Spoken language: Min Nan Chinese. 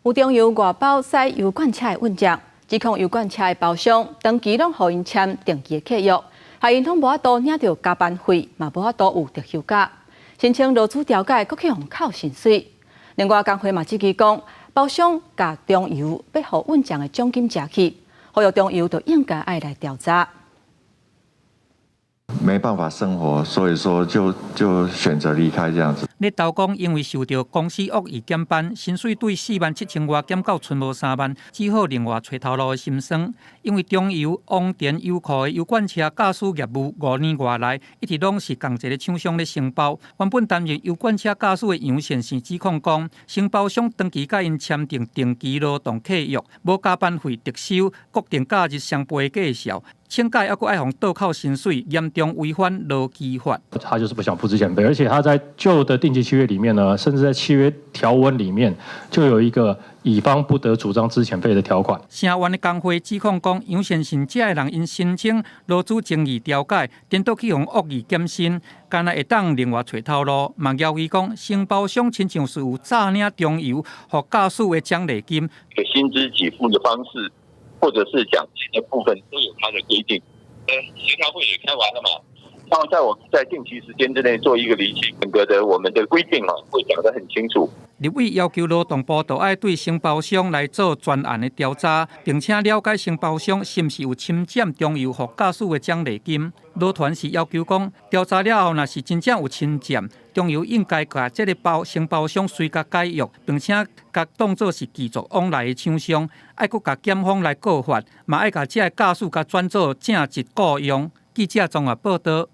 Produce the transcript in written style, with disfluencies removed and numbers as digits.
有中油外包駛油罐車的運將，指控油罐車的包商長期攏予𪜶簽定期的契約，害𪜶攏無法度領著加班費，嘛無法度有特休假，申請勞資調解，閣去予扣薪水。另外，工會嘛質疑講，包商共中油欲予運將的獎金食去，呼籲中油就應該愛來調查。沒辦法生活，所以說就選擇離開這樣子。日頭講，因為受著公司惡意減班，薪水對4萬7千外減到賰無3萬，只好另外揣頭路的心酸。因為中油王田油庫的油罐車駕駛業務5年外來，一直攏是仝一个廠商咧承包。原本擔任油罐車駕駛的楊先生指控講，承包商長期佮𪜶簽訂定期勞動契約，無加班費、特休、國定假日雙倍的價數。請假猶閣愛予倒扣薪水，嚴重違反勞基法。他就是不想付資遣費，而且他在舊的定期契約裡面呢，甚至在契約條文裡面就有一個乙方不得主張資遣費的條款。聲援的工會指控講，楊先生這个人𪜶申請勞資爭議調解，顛倒去予惡意減薪，敢若會當另外揣頭路。嘛枵伊講，承包商親像是有詐領中油予駕駛的獎勵金，薪資給付的方式，或者是獎金的部分都有它的規定。協調會也開完了嘛？然後在我們在定期時間之內做一個釐清，整個的我們的規定啊，會講得很清楚。立委要求勞動部著愛對承包商來做專案的調查，並且了解承包商是毋是有侵佔中油予駕駛的獎勵金。勞團是要求講，調查了後，若是真正有侵佔，中油應該共這个承包商隨共解約，並且共當做是拒絕往來的廠商，愛閣共檢方來告發，嘛愛共這个駕駛共轉做正職僱傭。記者綜合報導。